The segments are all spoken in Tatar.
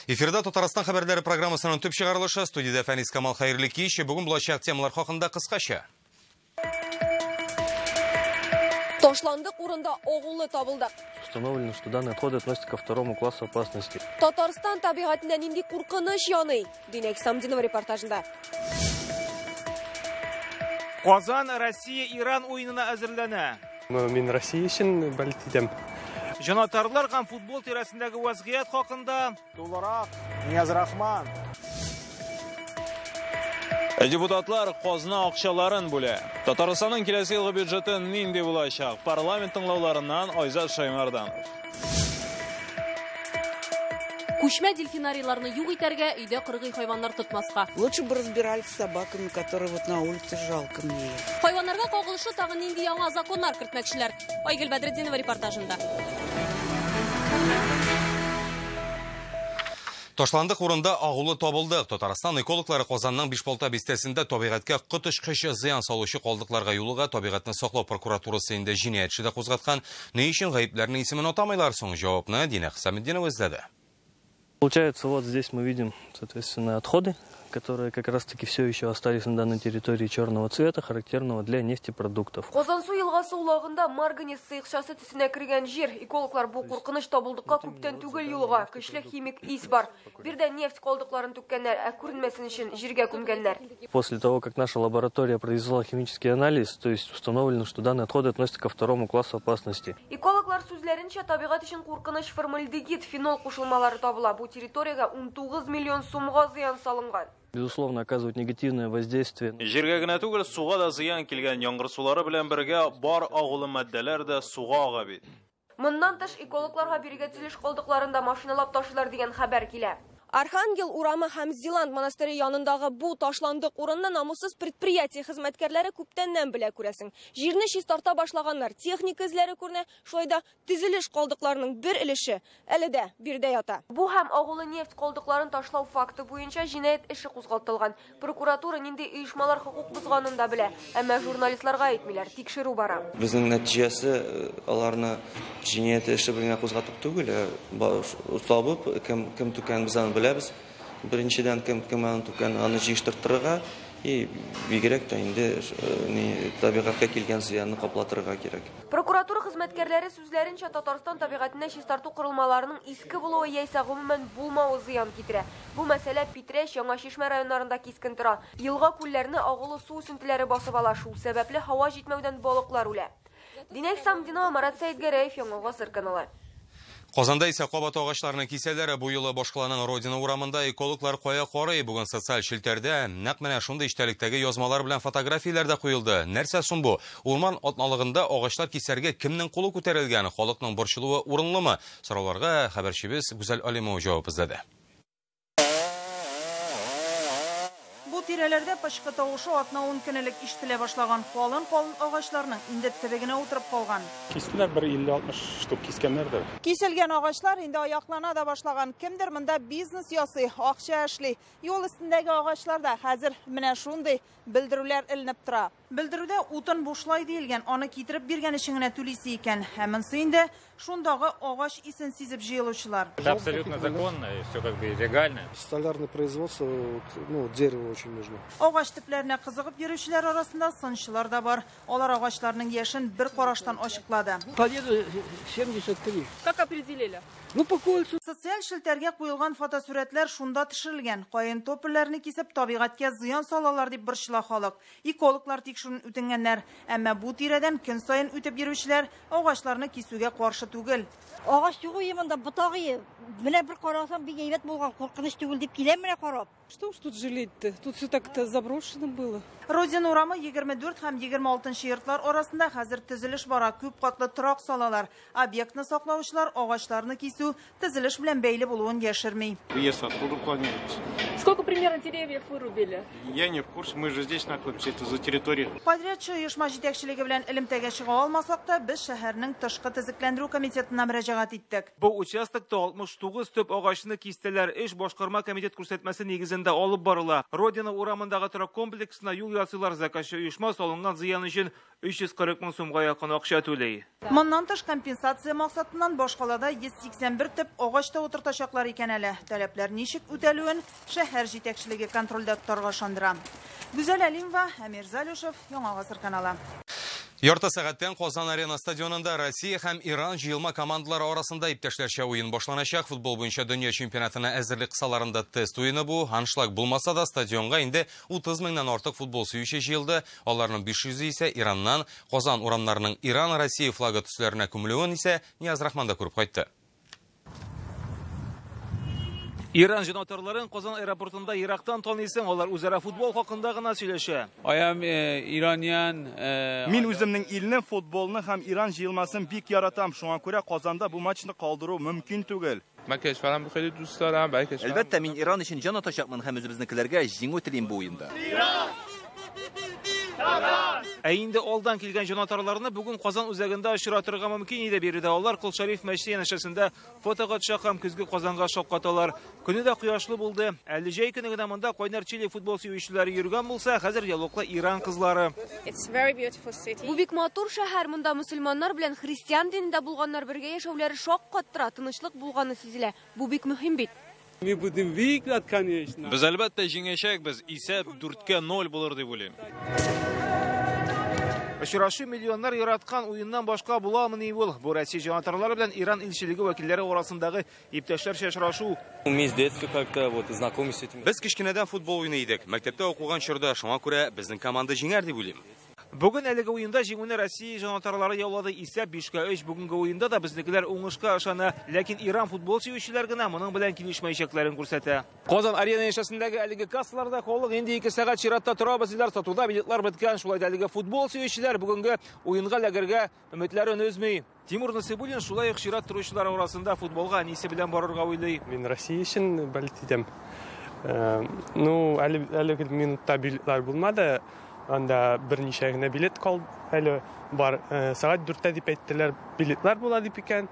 Эфирда Татарстан хәбәрләре программасының төп чыгарылышы. Студиядә Фәнис Камал, хәерле кич. Бүген булачак темалар хакында кыскача. Ташландык урында агулы табылды. Установлено, что данные отходы относятся ко второму классу опасности. Татарстан табигатенә нинди куркыныч яный? Динә Исламдинова репортажында. Казан Россия Иран уенына әзерләнә. Мин Россия өчен болеть итәм. Җанатарлар һәм футбол тирәсендәге вазгыять хакында. Тулырак Нияз Рахман. Депутатлар казна акчаларын бүлә. Татарстанның киләсе елгы бюджеты нинди булачак? Парламент тыңлауларыннан Айзат Шаймарданов. Күчмә дельфинарийларны юк итәргә, өйдә кыргый хайваннар тотмаска. Лучше бы разбирались с собаками, которые вот на улице, жалко мне. Хайваннарга кагылышлы тагын нинди яңа законнар кертмәкчеләр? Айгөл Бәдретдинова репортажында. Ташландык урында агулы табылды. Татарстан экологлары Казанның Бишбалта бистәсендә табигатькә коточкыч зыян салучы калдыкларга юлыга. Табигатьне саклау прокуратурасы инде җинаять эше дә кузгаткан. Ни өчен гаепләрнең исемен атамыйлар соң? Җавапны Динә Хисаметдинова эзләде. Получается, вот здесь мы видим, соответственно, отходы, которые как раз-таки все еще остались на данной территории черного цвета, характерного для нефтепродуктов. Казансу елгасы улагында марганец сыекчасы төсенә кергән җир. Экологлар бу куркыныч табылдыкка күптән түгел юлыга. Көчле химик ис бар. Биредә нефть калдыкларын түккәннәр, ә күренмәсен өчен җиргә күмгәннәр. После того, как наша лаборатория произвела химический анализ, то есть установлено, что данные отходы относятся ко второму классу опасности. Экологлар сүзләренчә, табигать өчен куркыныч формальдегид, фенол кушылмалары табыла. Бу территориягә 19 миллион сумга зыян салынган. Безусловно, оказывает негативное воздействие. Җиргә генә түгел, суга да зыян килгән. Яңгыр сулары белән бергә бар агулы матдәләр дә суга ага бит. Моннан тыш, экологларга бирегә төзелеш калдыкларын да машиналап ташыйлар дигән хәбәр килә. Архангел урамы һәм Зеланд монастыре янындагы бу ташландык урынны намуссыз предприятие хезмәткәрләре күптәннән белә, күрәсең. Җирне чистарта башлаганнар, техника эзләре күренә, шулай да төзелеш калдыкларының бер өлеше әле дә биредә ята. Бу һәм агулы нефть калдыкларын ташлау факты буенча җинаять эше кузгатылган. Прокуратура нинди оешмалар хокук бозганын да белә, әмма журналистларга әйтмиләр, тикшерү бара. Безнең нәтиҗәсе аларны җинаять эше белән кузгатып түгел, табып, кем кем түкән без аны беләбез. Беренчедән, кем кем аны түкән, аны җыештыртырга и бигрәк тә инде табигатькә килгән зыянны каплатырга кирәк. Прокуратура хезмәткәрләре сүзләренчә, Татарстан табигатенә чистарту корылмаларының иске булуы яисә гомумән булмавы зыян китерә. Бу мәсьәлә Питрәч, Яңа Чишмә районнарында кискен тора. Елга күлләрне агулы су үсентеләре басып ала, шул сәбәпле һава җитмәүдән балыклар үлә. Динә Хисаметдинова, Марат Сәетгәрәев, Яңа Гасыр каналы. Казанда исә кабат агачларны кисәләр. Бу юлы башкаланың Родина урамында. Экологлар кая карый? Бүген социаль челтәрдә нәкъ менә шундый эчтәлектәге язмалар белән фотографияләр дә куелды. Нәрсә соң бу? Урман атналыгында агачлар кисәргә кемнең кулы күтәрелгән? Халыкның борчылуы урынлымы? Сорауларга хәбәрчебез Гүзәл Алимова җавап эзләде. Бу тирәләрдә пычкы тавышы атна 10 көн элек ишетелә башлаган. Калын-калын агачларның инде төбе генә утырып калган. Кистеләр бер 50-60 штук кискәннәрдер. Киселгән агачлар инде аяклана да башлаган. Кемдер монда бизнес ясый, акча эшли. Юл өстендәге агачларда хәзер менә шундый белдерүләр эленеп тора. Белдерүдә утын бушлай диелгән, аны китереп биргән өчен генә түлисе икән. Ә монсы инде шундагы агач исен сизеп җыелучылар. Это абсолютно законно, и все как бы легально. Столярное производство, ну, дерево очень нужно. Агач төпләренә кызыгып йөрүчеләр арасында сынчылар да бар. Алар агачларның яшен бер караштан ачыклады. Победу 73. Как определили? Ну, по кольцу. Социаль челтәргә куелган фотосурәтләр шунда төшерелгән. Каен топольләрне кисеп табигатькә зыян салалар дип борчыла халык. Экологлар тикшерүен үтенгәннәр. Әмма бу тирәдән көн саен үтеп йөрүчеләр агачларны кисүгә каршы түгел. Агач юк монда, ботагы. Менә бер карасам, бик әйбәт булган, куркыныч түгел дип киләм менә карап. Что уж тут жалеть-то? Тут все так-то заброшено было. Родина урамы 24 һәм 26 йортлар арасында хәзер төзелеш бара. Күп катлы торак салалар. Объектны саклаучылар агачларны кисү төзелеш белән бәйле булуын яшерми. Въезд оттуда планируется. Сколько примерно деревьев вырубили? Я не в курсе, мы же здесь находимся, это за территорией. Подрядчы оешма җитәкчелеге белән элемтәгә чыга алмасак та, без шәһәрнең тышкы төзекләндерү комитетына мөрәҗәгать иттек. Бу участокта 69 төп агачны кистеләр. Эш башкарма комитет күрсәтмәсе нигезендә нигезендә алып барыла. Родина урамындагы торак комплексына юл ясыйлар. Заказчы оешма салынган зыян өчен 340 мең сумга якын акча түли. Моннан тыш компенсация максатыннан башкалада 181 төп агач та утыртачаклар икән әле. Таләпләр ничек үтәлүен шәһәр җитәкчелеге контрольдә тотарга ышандыра. Гүзәл Әлимова, Әмир Залюшев, Яңа Гасыр каналы. Ярты сәгатьтән Казан Арена стадионында Россия һәм Иран җыелма командалары арасында иптәшләрчә уен башланачак. Футбол буенча дөнья чемпионатына әзерлек кысаларында тест уены бу. Аншлаг булмаса да стадионга инде 30 меңнән артык футбол сөюче җыелды. Аларның 500 исә Ираннан. Казан урамнарының Иран-Россия флагы төсләренә күмелүен исә Нияз Рахман да күреп кайтты. Иран җанатарларын Казан аэропортында ерактан таныйсың, алар үзара футбол хакында гына сөйләшә. Мин үземнең илне, футболны һәм Иран җыелмасын бик яратам. Шуңа күрә Казанда бу матчны калдыру мөмкин түгел. Әлбәттә, мин Иран өчен җан атачакмын һәм үзебезнекеләргә җиңү телим бу уенда. Ә инде алдан килгән җанатарларны бүген Казан үзәгендә очратырга мөмкин иде. Биредә алар Кол Шәриф мәчете янәшәсендә фотога төшә һәм көзге Казанга шаккаталар. Көне дә кояшлы булды. Әле җәй көне генә монда кайнар чили футбол сөючеләре йөргән булса, хәзер яулыклы Иран кызлары. Бу бик матур шәһәр. Монда мөселманнар белән христиан динендә булганнар бергә яшәүләре шаккаттыра, тынычлык булганы сизелә. Бу бик мөһим бит. Мы будем выиграть, конечно. Без әлбәттә җиңәчәкбез. Исәп 4-0 булыр дип уйлыйм. Очрашу миллионнар яраткан уеннан башка буламыни ул? Бу Россия җанатарлары белән Иран илчелеге вәкилләре арасындагы иптәшләрчә очрашу. Без кечкенәдән футбол уйный идек. Мәктәптә укыган чорда, шуңа күрә безнең команда җиңәр дип уйлыйм. Бүген әлеге уенда җиңүне Россия җанатарлары яулады. Исәп 5-3. Бүгенге уенда да безнекеләр уңышка ышана. Ләкин Иран футбол сөючеләр генә моның белән килешмәячәкләрен күрсәтә. Казан Арена янәшәсендәге әлеге кассаларда халык инде 2 сәгать чиратта тора. Безләр сатуда билетлар беткән. Шулай да әлеге футбол сөючеләр бүгенге уенга эләгергә өметләрен өзми. Тимур Насыйбуллин шулай ук чират торучылар арасында футболга әнисе белән барырга уйлый. Мин Россия өчен болеть итәм. Ну, әлеге минутта билетлар булмады. Анда берничә генә билет калды. Әле бар, сәгать 4-тә дип әйттеләр, билетлар була дип икән.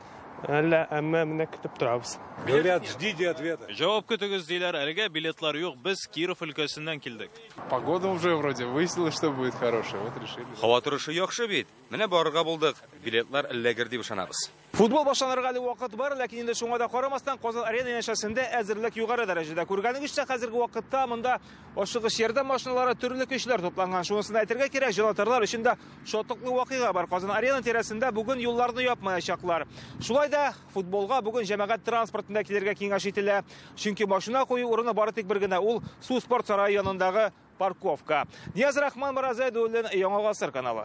Әллә, әмма менә көтеп торабыз. Говорят, ждите ответа. Җавап көтегез диләр, әлегә билетлар юк. Без Киров өлкәсеннән килдек. Погода уже вроде выяснилось, что будет хорошая. Вот решили. Һава торышы яхшы бит. Менә барырга булдык. Билетлар эләгер дип ышанабыз. Футбол башланырга әле вакыт бар, ләкин инде шуңа да карамастан Казан Арена янәшәсендә әзерлек югары дәрәҗәдә. Күргәнегезчә, хәзерге вакытта монда ашыгыч ярдәм машиналары, төрле көчләр тупланган. Шунысын әйтергә кирәк, җанатарлар өчен дә шатлыклы вакыйга бар. Казан Арена тирәсендә бүген юлларны япмаячаклар. Шулай да футболга бүген җәмәгать транспортында килергә киңәш ителә. Чөнки машина кую урыны бары тик бер генә, ул Су спорт сарае янындагы парковка. Нияз Рахман, Маразайдуллин, Яңа Гасыр каналы.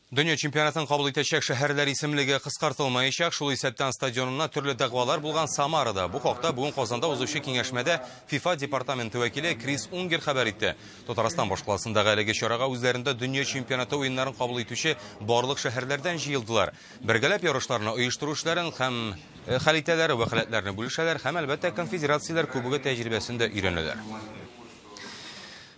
Дөнья чемпионатын кабул итәчәк шәһәрләр исемлеге кыскартылмаячак. Шул исәптән стадионына төрле дәгъвалар булган Самарада. Бу хакта бүген Казанда узучы киңәшмәдә FIFA департаменты вәкиле Крис Унгер хәбәр итте. Татарстан башкаласындагы әлеге чарага үзләрендә дөнья чемпионаты уеннарын кабул итүче барлык шәһәрләрдән җыелдылар. Бергәләп ярышларны оештыру эшләрен һәм хәл итәләр, вәкаләтләрне бүлешәләр һәм әлбәттә конфедерацияләр кубогы тәҗрибәсен дә өйрәнәләр.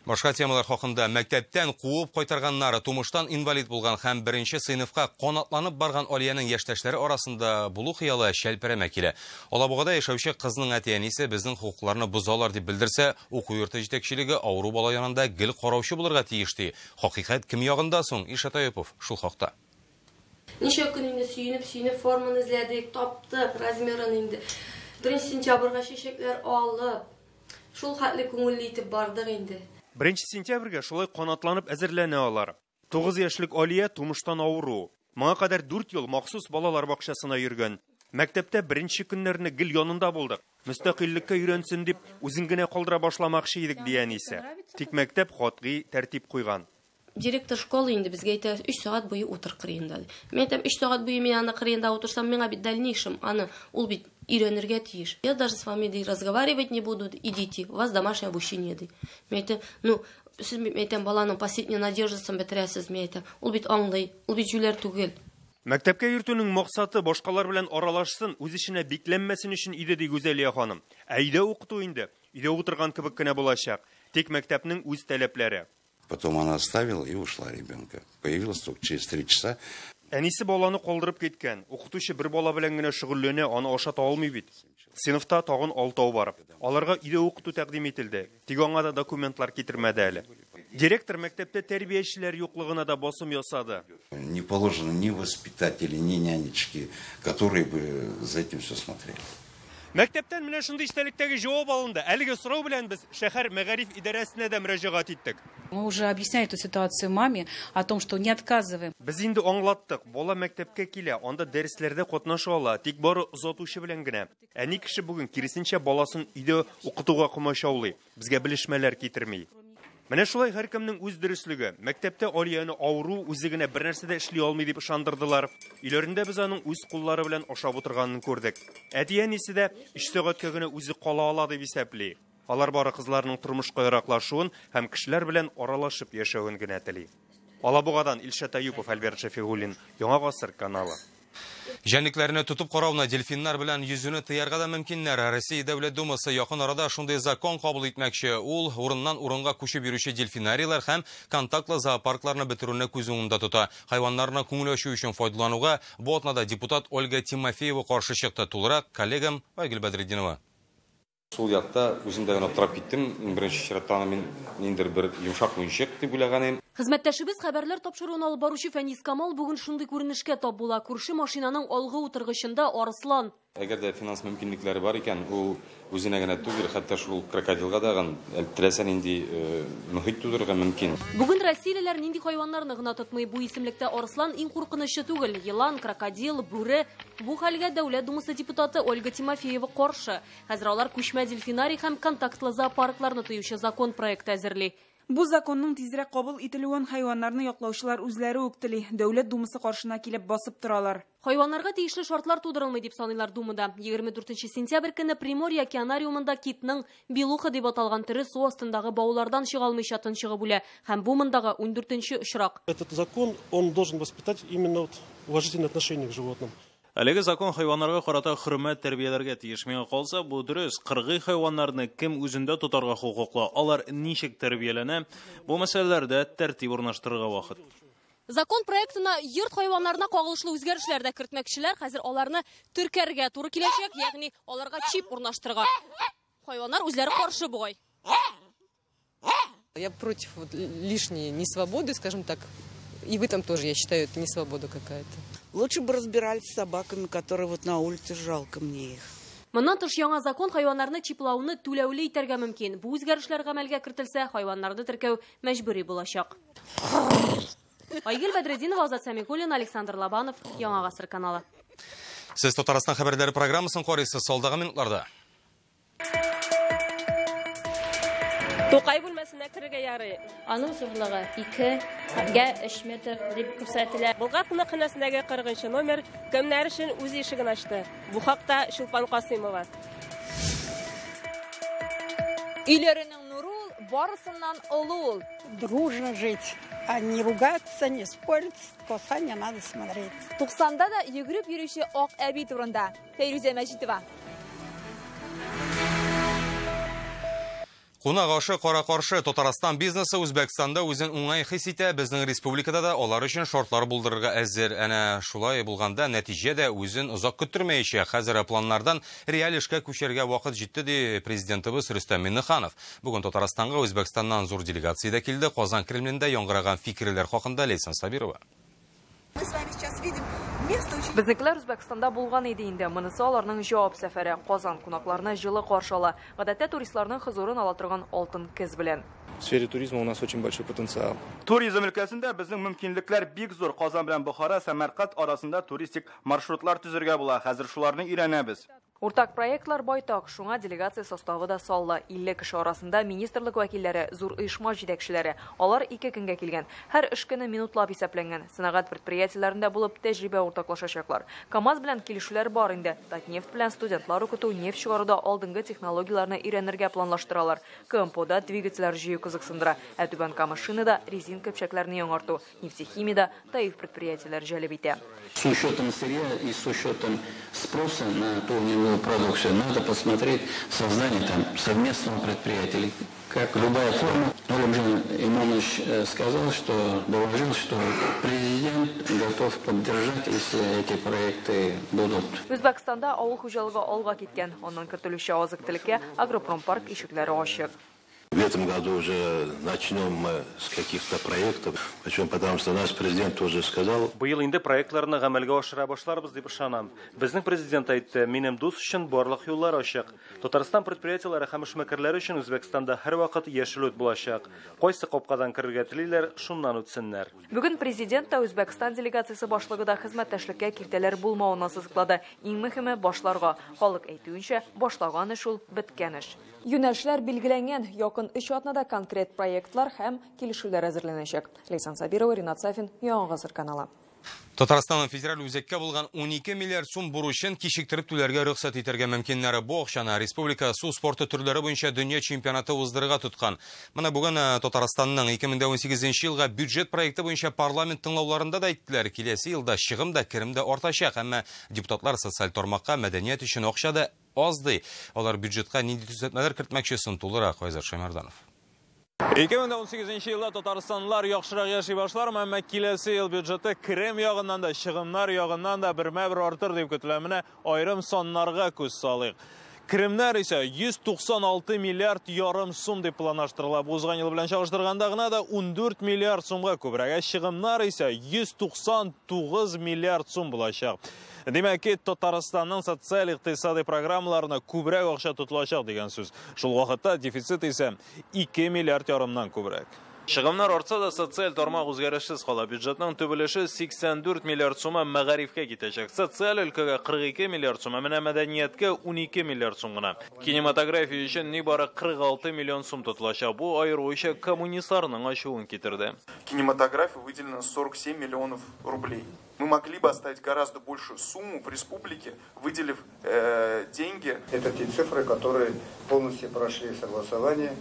Башка темалар хакында: мәктәптән куып кайтарганнары, тумыштан инвалид булган һәм беренче сыйныфка канатланып барган Алиянең яшьтәшләре арасында булу хыялы шәлперәмә килә. Алабугада яшәүче кызның әти-әнисе безнең хокукларны бозалар дип белдерсә, уку йорты җитәкчелеге авыру бала янында гел караучы булырга тиеш ди. Хакыйкать кем ягында соң? Илшат Аюпов шул хакта. Ничә көн инде сөенеп-сөенеп форманы эзләдек, таптык, размерын инде. 1 сентябрьгә чәчәкләр алып, шул хәтле күңелле итеп бардык инде. 1 сентябрьгә шулай канатланып әзерләнә алар. 9 яшьлек Алия тумыштан авыру. Моңа кадәр 4 ел махсус балалар бакчасына йөргән. Мәктәптә беренче көннәрне гел янында булдык. Мөстәкыйльлеккә өйрәнсен дип үзен генә калдыра башламакчы идек, ди әнисе. Тик мәктәп катгый тәртип куйган. Директор школы инде безгә әйтә, 3 сәгать буе утыр кырыенда. Мин әйтәм, 3 сәгать буе мин аны кырыенда утырсам, миңа бит дальнейшем аны ул бит өйрәнергә тиеш. Я даже с вами разговаривать не буду, идите, у вас домашнее обучение ди. Мин әйтәм, ну, сез мин әйтәм, баланың последняя надеждасын бетерәсез, мин әйтәм. Ул бит аңлый, ул бит җүләр түгел. Мәктәпкә йөртүнең максаты башкалар белән аралашсын, үз эченә бикләнмәсен өчен иде, ди Гүзәлия ханым. Ә өйдә укыту инде, өйдә утырган кебек кенә булачак. Тик мәктәпнең үз таләпләре. Потом она оставила и ушла ребенка. Появилась только через 3 часа. Әнисе баланы калдырып киткән. Укытучы бер бала белән генә шөгыльләнә, аны ашата алмый бит. Сыйныфта тагын 6 бар. Аларга өйдә укыту тәкъдим ителде. Тик аңа да документлар китермәде әле. Директор мәктәптә тәрбиячеләр юклыгына да басым ясады. Не положено ни воспитатели, ни нянечки, которые бы за этим все смотрели. Мәктәптән менә шундый истәлектәге җавап алынды. Әлеге сорау белән без шәһәр мәгариф идарәсенә дә мөрәҗәгать иттек. Мы уже объясняли эту ситуацию маме о том, что не отказываем. Без инде аңлаттык, бала мәктәпкә килә, анда дәресләрдә катнаша ала, тик бары озатучы белән генә. Әни кеше бүген киресенчә баласын өйдә укытуга комачаулый, безгә белешмәләр китерми. Менә шулай һәркемнең үз дөреслеге. Мәктәптә Алияне авыру, үзе генә бер нәрсә дә эшли алмый дип ышандырдылар. Өйләрендә без аның үз куллары белән ашап утырганын күрдек. Әти-әнисе дә 3 сәгатькә генә үзе кала ала дип исәпли. Алар бары кызларының тормышка яраклашуын һәм кешеләр белән аралашып яшәвен генә тели. Алабугадан Илшат Аюпов, Альберт Шәфигуллин, Яңа Гасыр каналы. Җәнлекләрне тотып карауны дельфиннар белән йөзүне тыярга да мөмкиннәр. Россия Дәүләт Думасы якын арада шундый закон кабул итмәкче. Ул урыннан урынга күчеп йөрүче дельфинарийлар һәм контактлы зоопаркларны бетерүне күз уңында тота. Хайваннарны күңел ачу өчен файдалануга бу атнада депутат Ольга Тимофеева каршы чыкты. Тулырак коллегам Айгөл Бәдретдинова. Сул якта үзем дә генә аптырап киттем. Беренче чиратта аны мин ниндидер бер йомшак уенчык дип уйлаган идем. Хезмәттәшебез хәбәрләр тапшыруын алып баручы Фәнис Камал бүген шундый күренешкә тап була. Күрше машинаның алгы утыргычында арыслан. Әгәр дә финанс мөмкинлекләре бар икән, ул үзенә генә түгел, хәтта шул крокодилга да теләсә нинди мөхит тудырырга мөмкин. Бүген россиялеләр нинди хайваннарны гына тотмый. Бу исемлектә арыслан иң куркынычы түгел. Елан, крокодил, бүре. Бу хәлгә Дәүләт Думасы депутаты Ольга Тимофеева каршы. Хәзер алар күчмә дельфинарий һәм контактлы зоопаркларны тыючы закон проекты әзерли. Бу законның тизрәк кабул ителүен хайваннарны яклаучылар үзләре үк тели. Дәүләт Думасы каршына килеп басып торалар. Хайваннарга тиешле шартлар тудырылмый дип саныйлар Думада. 24 сентябрь көне Приморье океанариумында китның белуха дип аталган төре су астындагы баулардан чыга алмыйча тончыгып үлә. Һәм бу мондагы 14 очрак. Этот закон, он должен воспитать именно уважительное отношение к животным. Әлеге закон хайваннарга карата хөрмәт тәрбияләргә тиеш. Миңа калса, бу дөрес. Кыргый хайваннарны кем үзендә тотарга хокуклы, алар ничек тәрбияләнә, бу мәсьәләләрдә тәртип урнаштырырга вакыт. Закон проектына йорт хайваннарына кагылышлы үзгәрешләр дә кертмәкчеләр. Хәзер аларны теркәргә туры киләчәк, ягъни аларга чип урнаштырырга. Хайваннар үзләре каршы бугай. Я против лишней несвободы, скажем так. И в этом тоже, я считаю, это несвобода какая-то. Лучше бы разбирались с собаками, которые вот на улице, жалко мне их. Моннан тыш яңа закон хайваннарны чиплауны түләүле итәргә мөмкин. Бу үзгәрешләр гамәлгә кертелсә, хайваннарны теркәү мәҗбүри булачак. Айгөл Бәдретдинова, Азат Сәмигуллин, Александр Лобанов, Яңа Гасыр каналы. Сез Татарстан хәбәрләре программасын карыйсыз алдагы минутларда. Тукай бүлмәсенә керергә ярый. Аның зурлыгы 2-3 метр дип күрсәтелә. Болгар кунакханәсендәге 40 номер кемнәр өчен үз ишеген ачты. Бу хакта Чулпан Касыймова. Өйләренең нуры ул, барысыннан олы ул. Дружно жить, а не ругаться, не спорить, коса не надо смотреть. 90-да да йөгереп йөрүче ак әби турында. Фәйрүзә Мәҗитова. Кунак ашы кара каршы. Татарстан бизнесы Үзбәкстанда үзен уңай хис итә. Безнең республикада да алар өчен шартлар булдырырга әзер. Әнә шулай булганда нәтиҗә дә үзен озак көттермәячәк. Хәзер планнардан реаль эшкә күчәргә вакыт җитте, ди президентыбыз Рөстәм Миңнеханов. Бүген Татарстанга Үзбәкстаннан зур делегация дә килде. Казан Кремлендә яңгыраган фикерләр хакында Ләйсән Сабирова. Мы с вами сейчас видим место очень... Безнекеләр Үзбәкстанда булган иде инде. Монысы аларның җавап сәфәре. Казан кунакларны җылы каршы ала. Гадәттә туристларның хозурын ала торган алтын кез белән. В сфере туризма у нас очень большой потенциал. Туризм өлкәсендә безнең мөмкинлекләр бик зур. Казан белән Бохара, Сәмәрканд арасында туристик маршрутлар төзергә була. Хәзер шуларны өйрәнәбез. Уртак проектлар байтак, шуңа делегация составы да саллы. 50 кеше арасында министрлык вәкилләре, зур оешма җитәкчеләре. Алар 2 көнгә килгән. Һәр эш көне минутлап исәпләнгән. Сәнәгать предприятиеләрендә булып тәҗрибә уртаклашачаклар. КАМАЗ белән килешүләр бар инде. Татнефть белән студентлар укыту, нефть чыгаруда алдынгы технологияләрне өйрәнергә планлаштыралар. КМПОда двигательләр җыю кызыксындыра. Ә Түбән Кама шинада резин көпчәкләрне яңарту, нефтехимияда таиф предприятиеләр җәлеп итә. С учетом сырья и с учетом спроса на то свою продукцию. Надо посмотреть создание там совместного предприятия или как любая форма. Галимжан Имамович сказал, что доложил, что президент готов поддержать, если эти проекты будут. Үзбәкстанда авыл хуҗалыгы алга киткән. Аннан кертелүче азык-төлеккә Агропромпарк ишекләре ачык. В этом году уже начнем мы с каких-то проектов. Почему? Потому что наш президент тоже сказал. Быел инде проектларны гамәлгә ашыра башларбыз дип ышанам. Безнең президент әйтте, минем дус өчен барлык юллар ачык. Татарстан предприятиеләре һәм эшмәкәрләре өчен Үзбәкстанда һәрвакыт яшел ут булачак. Кайсы капкадан керергә телиләр, шуннан үтсеннәр. Бүген президент та Үзбәкстан делегациясе башлыгы да хезмәттәшлеккә киртәләр булмавын ассызыклады. Иң мөһиме башларга. Халык әйтүенчә, башлаган эш ул беткән эш. Юнәлешләр билгеләнгән. Якын 3 атнада конкрет проектлар һәм килешүләр әзерләнәчәк. Лейсан Сабирова, Ринат Сафин, Яңа Гасыр каналы. Татарстанның федераль үзәккә булган 12 миллиард сум бурычын кичектереп түләргә рөхсәт итәргә мөмкиннәре. Бу акчаны республика су спорты төрләре буенча дөнья чемпионаты уздырырга тоткан. Менә бүген Татарстанның 2018 елга бюджет проекты буенча парламент тыңлауларында да әйттеләр. Киләсе елда чыгым да, керем дә артачак, әмма депутатлар социаль тармакка, мәдәният өчен акча да аз ди. Алар бюджетка нинди төзәтмәләр кертмәкче соң, тулырак Айзат Шаймарданов. 2018 елда татарстанлылар яхшырак яши башлар, әмма киләсе ел бюджеты керем ягыннан да, чыгымнар ягыннан да бермә-бер артыр дип көтелә. Менә аерым саннарга күз салыйк. Керемнәр исә 196 миллиард ярым сум дип планлаштырыла. Бу узган ел белән чагыштырганда гына да 14 миллиард сумга күбрәк. Ә чыгымнар исә 199 миллиард сум булачак. Димәк ки, Татарстанның социаль икътисади программаларына күбрәк акча тотылачак дигән сүз. Шул вакытта дефицит исә 2 миллиард ярымнан күбрәк. Чыгымнар артса да социаль тармак үзгәрешсез кала. Бюджетның төп өлеше 84 миллиард сумы мәгарифкә китәчәк. Социаль өлкәгә 42 миллиард сум, ә менә мәдәнияткә 12 миллиард сум гына. Кинематография өчен нибары 46 миллион сум тотылачак. Бу аеруча коммунистларның ачуын китерде. Кинематографии выделено 47 миллионов рублей. Мы могли бы оставить гораздо большую сумму в республике, выделив деньги. Это те цифры, которые полностью прошли согласование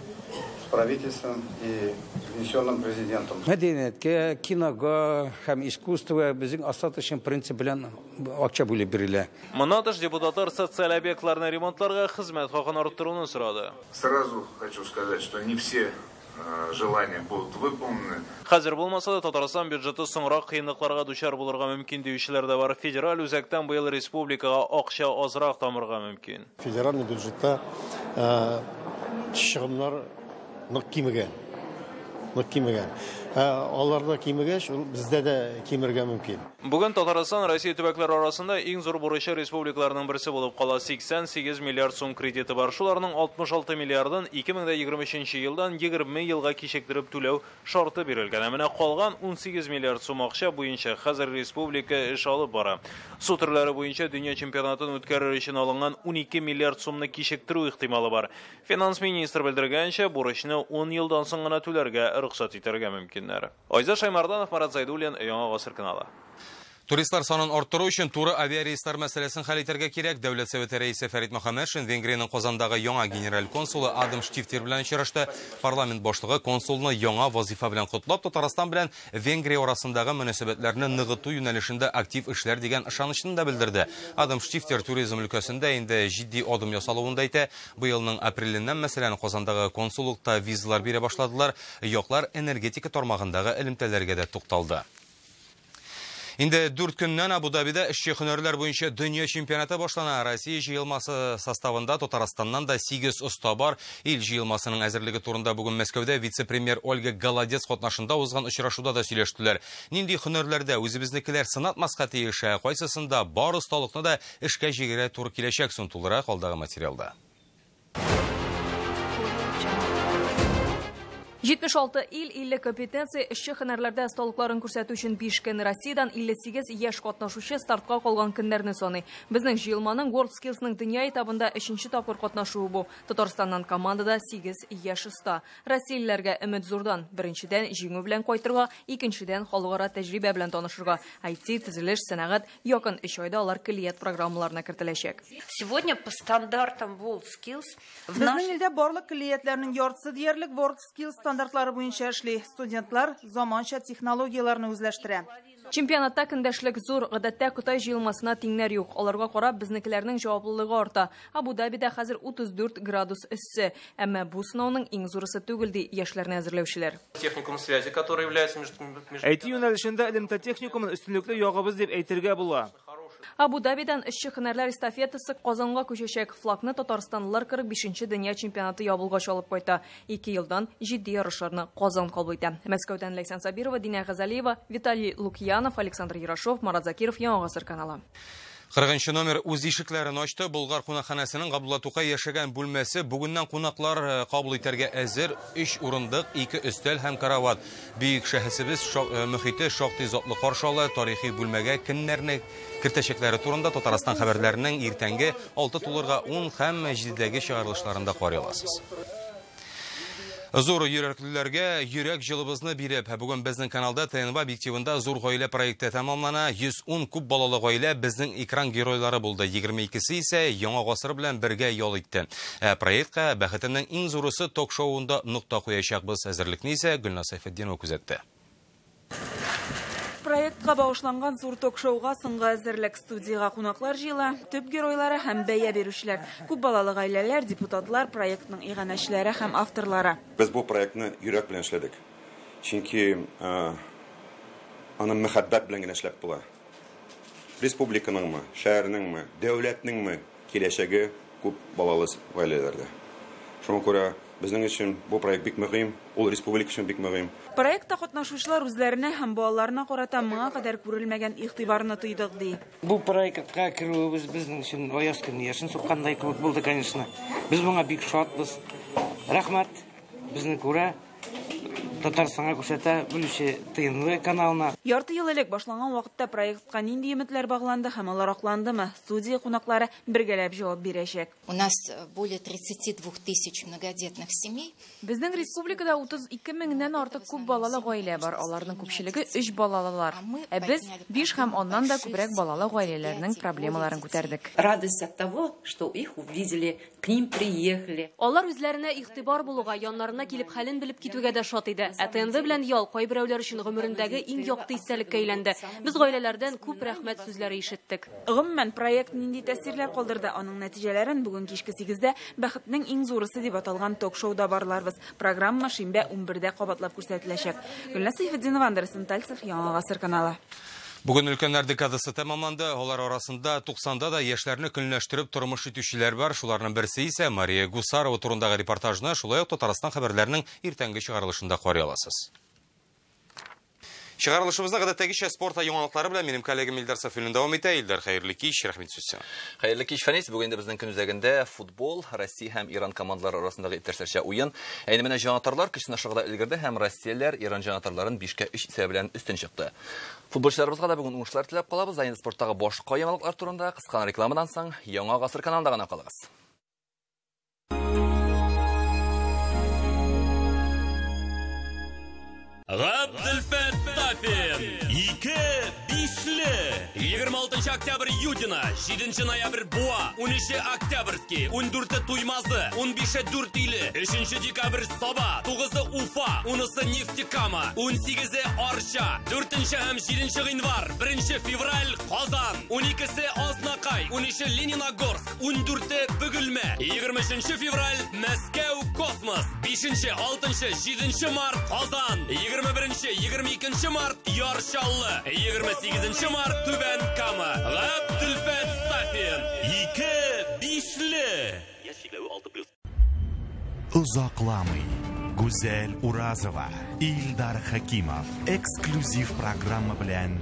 с правительством и внесенным президентом. Мәдәнияткә, кинога һәм искусствога безнең остаточный принцип белән акча бүлеп бирелә. Моннан тыш депутатлар социаль объектларны ремонтларга хезмәт хакын арттыруны сорады. Сразу хочу сказать, что не все желания будут выполнены. Хәзер булмаса да Татарстан бюджеты соңрак кыенлыкларга дучар булырга мөмкин диючеләр дә бар. Федераль үзәктән быел республикага акча азрак тамырга мөмкин. Федеральный бюджетта чыгымнар нык кимегән. Нык кимегән. Аларда кимегәч, ул бездә дә кимергә мөмкин. Бүген Татарстан Россия төбәкләре арасында иң зур бурычлы республикаларның берсе булып кала. 88 миллиард сум кредиты бар. Шуларның 66 миллиардын 2023 елдан 20 елга кичектереп түләү шарты бирелгән. Ә менә калган 18 миллиард сум акча буенча хәзер республика эш алып бара. Су төрләре буенча дөнья чемпионатын үткәрер өчен алынган 12 миллиард сумны кичектерү ихтималы бар. Финанс министры белдергәнчә, бурычны 10 елдан соң гына түләргә рөхсәт итәргә мөмкиннәр. Айзат Шаймарданов, Марат Зайдуллин, Яңа Гасыр каналы. Туристлар санын арттыру өчен туры авиарейслар мәсьәләсен хәл итәргә кирәк. Дәүләт Советы рәисе Фәрит Мөхәммәтшин Венгриянең Казандагы яңа генераль консулы Адам Штифтер белән очрашты. Парламент башлыгы консулны яңа вазифа белән котлап, Татарстан белән Венгрия арасындагы мөнәсәбәтләрне ныгыту юнәлешендә актив эшләр дигән ышанычын да белдерде. Адам Штифтер туризм өлкәсендә инде җитди адым ясалуын да әйтә. Быелның апреленнән, мәсәлән, Казандагы консуллыкта визалар бирә башладылар. Яклар энергетика тармагындагы элемтәләргә дә тукталды. Инде 4 көннән Абу-Дабида эшче һөнәрләр буенча дөнья чемпионаты башлана. Россия җыелмасы составында Татарстаннан да 8 оста бар. Ил җыелмасының әзерлеге турында бүген Мәскәүдә вице-премьер Ольга Голодец катнашында узган очрашуда да сөйләштеләр. Нинди һөнәрләрдә үзебезнекеләр сынатмаска тиеш, кайсысында бар осталыкны да эшкә җигәргә туры киләчәк соң, тулырак алдагы материалда. 76 ил, 50 компетенция эшче һөнәрләрдә осталыкларын күрсәтү өчен 5 көн. Россиядән 58 яшь катнашучы стартка калган көннәрне саный. Безнең җыелманың WorldSkills-ның дөнья этабында 3нче тапкыр катнашуы бу. Татарстаннан командада 8 яшь оста. Россиялеләргә өмет зурдан. Беренчедән җиңү белән кайтырга, икенчедән халыкара тәҗрибә белән танышырга. IT, төзелеш, сәнәгать якын 3 айда алар көллият программаларына кертеләчәк. Сегодня по стандартам WorldSkills Безнең илдә барлык көллиятләрнең яртысы диярлек WorldSkills стандартлары буенча эшли. Студентлар заманча технологияләрне үзләштерә. Чемпионатта көндәшлек зур. Гадәттә Кытай җыелмасына тиңнәр юк. Аларга карап безнекеләрнең җаваплылыгы арта. Абу-Дабида хәзер 34 градус эссе. Әмма бу сынауның иң зурысы түгел, ди яшьләрне әзерләүчеләр. Техникум связи, который является между IT юнәлешендә элемтә техникумын өстенлекле ягыбыз дип әйтергә була. Абу-Дабидан эшче һөнәрләр эстафетасы Казанга күчәчәк. Флагны татарстанлылар 45-нче дөнья чемпионаты ябылгач алып кайта. 2 елдан җитди ярышларны Казан кабул итә. Мәскәүдән Ләйсән Сабирова, Динә Газалиева, Виталий Лукьянов, Александр Ярошов, Марат Закиров, Яңа Гасыр каналы. 40 номер үз ишекләрен ачты. Болгар кунакханәсенең Габдулла Тукай яшәгән бүлмәсе бүгеннән кунаклар кабул итәргә әзер. 3 урындык, 2 өстәл һәм карават. Бөек шәхесебез мөхите шактый затлы каршы ала. Тарихи бүлмәгә кемнәрне кертәчәкләре турында Татарстан хәбәрләренең иртәнге 6:10 һәм 7-дәге чыгарылышларында карый аласыз. Зур йөрәклеләргә йөрәк җылыбызны биреп, бүген безнең каналда ТНВ объективында зур гаилә проекты тәмамлана. 110 күп балалы гаилә безнең экран геройлары булды. 22-се исә яңа гасыр белән бергә ял итте. Проектка бәхетемнең иң зурысы ток-шоуында нокта куячакбыз. Әзерлекне исә Гөлназ Сәйфетдинова күзәтте. Проектка багышланган зур ток-шоуга соңгы әзерлек. Студиягә кунаклар җыела, төп геройлары һәм бәя бирүчеләр, күп балалы гаиләләр, депутатлар, проектның иганәчеләре һәм авторлары. Без бу проектны йөрәк белән эшләдек. Чөнки аны мәхәббәт белән генә эшләп була. Республиканыңмы, шәһәрнеңме, дәүләтнеңме киләчәге күп балалы гаиләләрдә. Шуңа күрә безнең өчен бу проект бик мөһим, ул республика өчен бик мөһим. Проектта катнашучылар үзләренә һәм балаларына карата моңа кадәр күрелмәгән игътибарны тойдык, ди. Бу проектка керүебез безнең өчен аяз көн яшен суккандай кебек булды, конечно. Без моңа бик шатбыз. Рәхмәт, безне күрә Татарстанга күрсәтә белүче ТНВ каналына. Ярты ел элек башланган вакытта проектка нинди өметләр багланды һәм алар акландымы? Студия кунаклары бергәләп җавап бирәчәк. У нас более 32 тысяч многодетных семей. Безнең республикада 32 меңнән артык күп балалы гаилә бар. Аларның күпчелеге 3 балалылар. Ә без 5 һәм аннан да күбрәк балалы гаиләләрнең проблемаларын күтәрдек. Радость от того, что их увидели, к ним приехали. Алар үзләренә игътибар булуга, яннарына килеп хәлен белеп китүгә дә шат иде. Ә ТНВ белән ял кайберәүләр өчен гомерендәге иң якты истәлеккә әйләнде. Без гаиләләрдән күп рәхмәт сүзләре ишеттек. Гомумән, проект нинди тәэсирләр калдырды? Аның нәтиҗәләрен бүген кичке 8-дә Бәхетнең иң зурысы дип аталган ток-шоуда барларбыз. Программа шимбә 11-дә кабатлап күрсәтеләчәк. Гөлназ Сәйфетдинова, Андрей Сантальцев, Яңа Гасыр каналы. Бүген өлкәннәр декадасы тәмамланды. Алар арасында 90-да да яшьләрне көнләштереп тормыш итүчеләр бар. Шуларның берсе исә Мария Гусарова турындагы репортажны шулай ук Татарстан хәбәрләренең иртәнге чыгарылышында карый аласыз. Чыгарылышыбызны гадәттәгечә спорт яңалыклары белән минем коллегам Илдар Сафиуллин дәвам итә. Илдар, хәерле кич, рәхмәт сүз сиңа. Хәерле кич, Фәнис. Бүген инде безнең көн үзәгендә футбол, Россия һәм Иран командалары арасындагы иптәшләрчә уен. Ә инде менә җанатарлар көч сынашырга да өлгерде һәм россиялеләр Иран җанатарларын 5-3 исәбе белән өстен чыкты. Футболчыларыбызга да бүген уңышлар теләп калабыз. Ә инде спорттагы башка яңалыклар турында кыска рекламадан соң Яңа Гасыр каналында гына калыгыз. Габделфәт Сафин, 2 бишле, 26 октябрь Юдина, 7 ноябрь Буа, 13 Октябрьский, 14 Туймазы, 15 Дүртөйле, 3 декабрь Саба, 9 Уфа, 10 Нефтекама, 18 Арча, 4 һәм 7 гыйнвар, 1 февраль Казан, 12 Азнакай, 13 Лениногорск, 14 Бөгелмә, 23 февраль Мәскәү Космос, 5, 6, 7 март Казан, 21, 22 март Яр Чаллы, 28 март Түбән Кама. Габделфәт Сафин, 2 бишле. Яшь чикләве 6+. Озакламый Гүзәл Уразова, Илдар Хакимов эксклюзив программа белән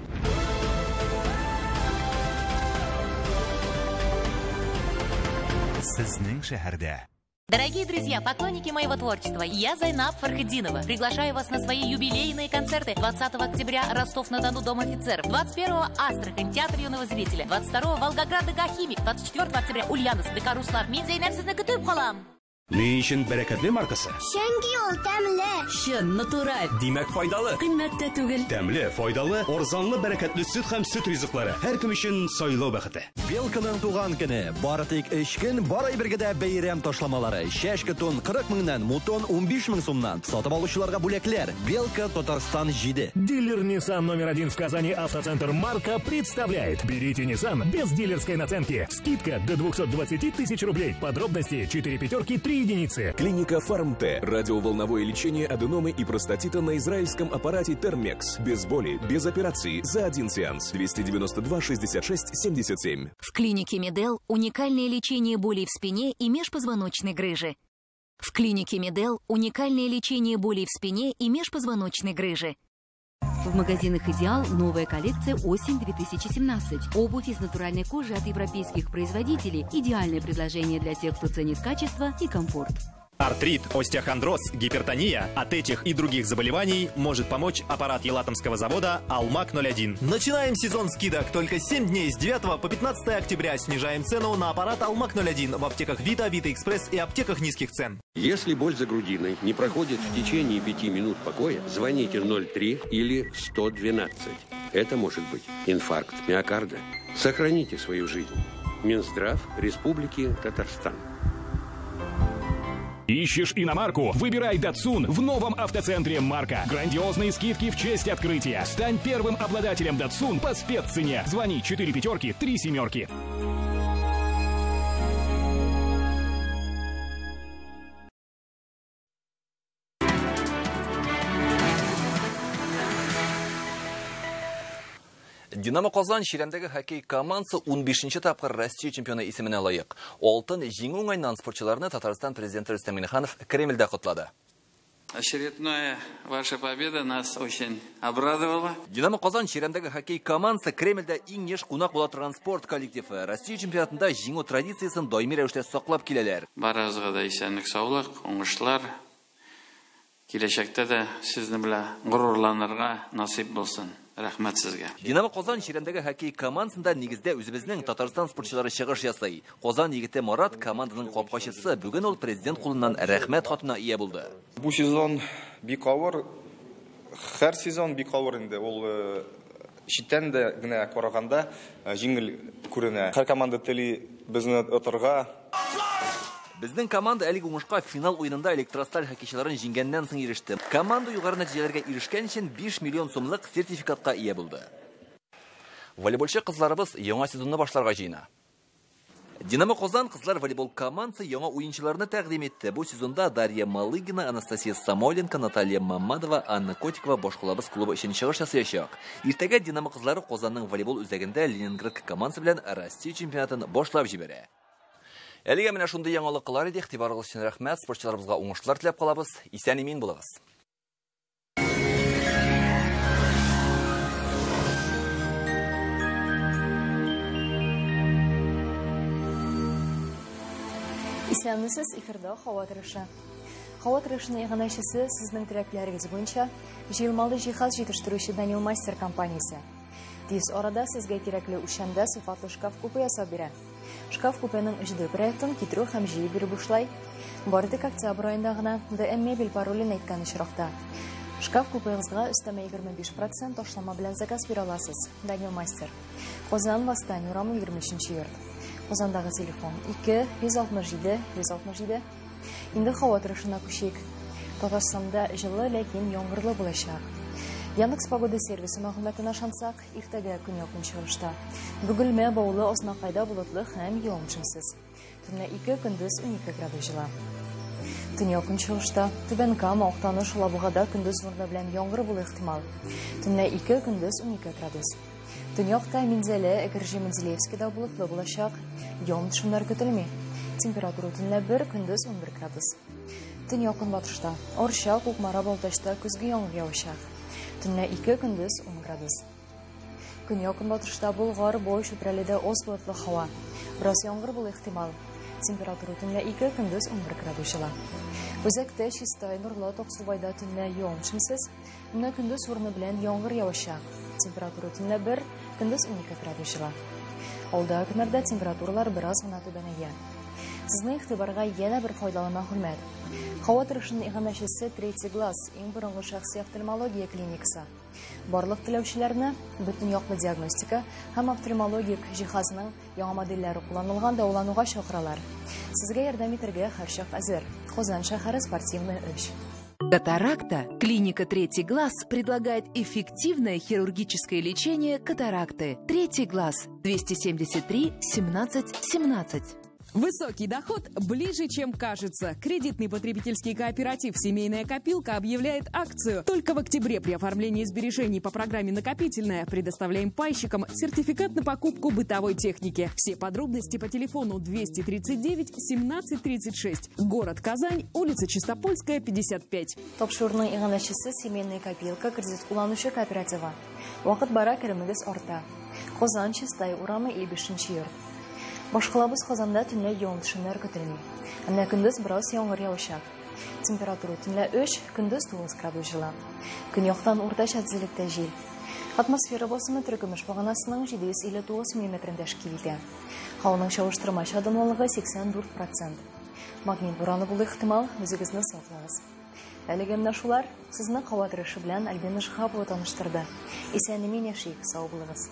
Сезнең шәһәрдә. Дорогие друзья, поклонники моего творчества, я Зайнаб Фархетдинова. Приглашаю вас на свои юбилейные концерты. 20 октября Ростов-на-Дону, Дом офицеров. 21-го Астрахань, Театр юного зрителя. 22-го Волгоград, ДК Химик. 24 октября Ульяновск, ДК Руслан. Мин Зайнаб сезне көтеп калам. Ни өчен бәрәкәтле маркасы? Чөнки ул тәмле. Чын, натураль. Димәк, файдалы. Кыйммәт тә түгел. Тәмле, файдалы, арзанлы бәрәкәтле сөт һәм сөт ризыклары. Һәркем өчен сайлау бәхете. Белканың туган көне. Бары тик 3 көн, бар әйбергә дә бәйрәм ташламалары. Чәшке тон 40 меңнән, мутон 15 мең сумнан. Сатып алучыларга бүләкләр. Белка Татарстан 7. Дилер Nissan номер 1 в Казани Автоцентр Марка представляет. Берите Nissan без дилерской наценки. Скидка до 220 тысяч рублей. Подробности 4 пятерки 3 единицы. Клиника Фармте. Радиоволновое лечение аденомы и простатита на израильском аппарате Термекс. Без боли, без операции, за один сеанс. 292 66 77. В клинике Медел уникальное лечение болей в спине и межпозвоночной грыжи. В клинике Медел уникальное лечение болей в спине и межпозвоночной грыжи. В магазинах «Идеал» новая коллекция «Осень-2017». Обувь из натуральной кожи от европейских производителей. Идеальное предложение для тех, кто ценит качество и комфорт. Артрит, остеохондроз, гипертония. От этих и других заболеваний может помочь аппарат Елатомского завода «Алмак-01». Начинаем сезон скидок. Только 7 дней с 9 по 15 октября снижаем цену на аппарат «Алмак-01» в аптеках «Вита», «Вита Экспресс» и аптеках низких цен. Если боль за грудиной не проходит в течение 5 минут покоя, звоните 03 или 112. Это может быть инфаркт миокарда. Сохраните свою жизнь. Минздрав Республики Татарстан. Ищешь иномарку? Выбирай Датсун в новом автоцентре Марка. Грандиозные скидки в честь открытия. Стань первым обладателем Датсун по спеццене. Звони 4 пятерки 3 семерки. Динамо Казан чирәмдәге хоккей командасы 15-нче тапкыр Россия чемпионы исеменә лаек. Алтын җиңү уңаеннан спортчыларны Татарстан президенты Рөстәм Миңнеханов Кремльдә котлады. Очередная ваша победа нас очень обрадовала. Динамо Казан чирәмдәге хоккей командасы Кремльдә иң еш кунак була торган спорт коллективы. Россия чемпионатында җиңү традициясен даими рәвештә саклап киләләр. Барыгызга да исәнлек, саулык, уңышлар. Киләчәктә дә сезне белән горурланырга насыйп булсын. Рәхмәт сезгә. Динамо Казан чирәмдәге хоккей командасында нигездә үзебезнең Татарстан спортчылары чыгыш ясый. Казан егете Марат команданың капкачысы. Бүген ул президент кулыннан рәхмәт хатына ия булды. Бу сезон бик авыр. Һәр сезон бик авыр инде. Ул читтән дә генә караганда җиңел күренә. Һәр команда тели безне отырга. Безнең команда әлеге уңышка финал уенында Электросталь хоккейчыларын җиңгәннән соң иреште. Команда югары нәтиҗәләргә ирешкән өчен 5 миллион сумлык сертификатка ия булды. Волейболчы кызларыбыз яңа сезонны башларга җыена. Динамо Казан кызлар волейбол командасы яңа уенчыларны тәкъдим итте. Бу сезонда Дарья Малыгина, Анастасия Самойленко, Наталья Мамадова, Анна Котикова башкалабыз клубы өчен чыгыш ясаячак. Иртәгә Динамо кызлары Казанның волейбол үзәгендә Ленинград командасы белән Россия чемпионатын башлап җибәрә. Әлегә менә шундый яңалыклар иде. Игътибарыгыз өчен рәхмәт. Спортчыларыбызга уңышлар теләп калабыз. Исән-имин булыгыз. Исәнмесез, эфирда һава торышы. Һава торышының иганәчесе сезнең теләкләрегез буенча җыелмалы җиһаз җитештерүче Данил Мастер компаниясе. Тиз арада сезгә кирәкле үлчәмдә сыйфатлы шкаф-купе ясап бирә. Шкаф-купеның 3D проектын китерү һәм җыеп бирү бушлай. Бары тик октябрь аенда гына ДМ мебель паролен әйткән очракта. Шкаф-купегызга өстәмә 25% ташлама белән заказ бирә аласыз. Данил Мастер. Казан, Восстание урамы 23 йорт. Казандагы телефон 2 167 167. Инде һава торышына күчик. Татарстанда җылы, ләкин яңгырлы булачак. Яндекс Погода сервисы мәгълүматына ышансак, иртәгә көньяк-көнчыгышта. Бөгелмә, Баулы, Азнакайда болытлы һәм явым-төшемсез. Төнлә 2, көндез 12 градус җылы. Төньяк-көнчыгышта Түбән Кама, Актаныш, Алабугада көндез урыны белән яңгыр булу ихтимал. Төнлә 2, көндез 12 градус. Төньякта Минзәлә, Әгерҗе, Менделеевскида болытлы булачак. Явым-төшемнәр көтелми. Температура төнлә 1, көндез 11 градус. Төньяк-көнбатышта Арча, Кукмара, Балтачта көзге яңгыр явачак. Төнлә 2, көндез 10 градус. Көньяк-көнбатышта Болгар, Бой, Чүпрәледә аз болытлы һава. Бераз яңгыр булу ихтимал. Температура төнлә 2, көндез 11 градус җылы. Үзәктә Чистай, Нурлат, Аксубайда төнлә явым-төшемсез, менә көндез урыны белән яңгыр явачак. Температура төнлә 1, көндез 12 градус җылы. Алда көннәрдә температуралар бераз гына түбәнәя. Сезнең игътибарга янә бер файдалы мәгълүмат. Һава торышының иганәчесе Третий глаз, иң борынгы шәхси офтальмология клиникасы. Барлык теләүчеләрне бөтен яклы диагностика һәм офтальмологик җиһазның яңа модельләре кулланылган дәвалануга чакыралар. Сезгә ярдәм итәргә һәрчак әзер. Казан шәһәре, Спортивный 3. Катаракта. Клиника «Третий глаз» предлагает эффективное хирургическое лечение катаракты. «Третий глаз» 273 17 17. Высокий доход ближе, чем кажется. Кредитный потребительский кооператив «Семейная копилка» объявляет акцию. Только в октябре при оформлении сбережений по программе «Накопительная» предоставляем пайщикам сертификат на покупку бытовой техники. Все подробности по телефону 239 17 36. Город Казань, улица Чистопольская, 55. Тапшыруның иганәчесе «Семейная копилка» кредит кулланучы кооперативы. Вакыт бара, керемегез арта. Казан, Чистай урамы, 55 йорт. Башкалабыз Казанда төнлә явым-төшемнәр көтелми. Әмма көндез бераз яңгыр явачак. Температура төнлә 3, көндез 9 градус җылы. Көньяктан уртача тизлектә җил. Атмосфера басымы теркөмеш баганасының 759 миллиметрын тәшкил итә. Һаваның чагыштырмача дымлылыгы 84%. Магнит бураны булу ихтимал, үзегезне саклагыз. Әлегә менә шулар. Сезне һава торышы белән Альбина Шиһапова таныштырды. Исән-имин яшик, сау булыгыз.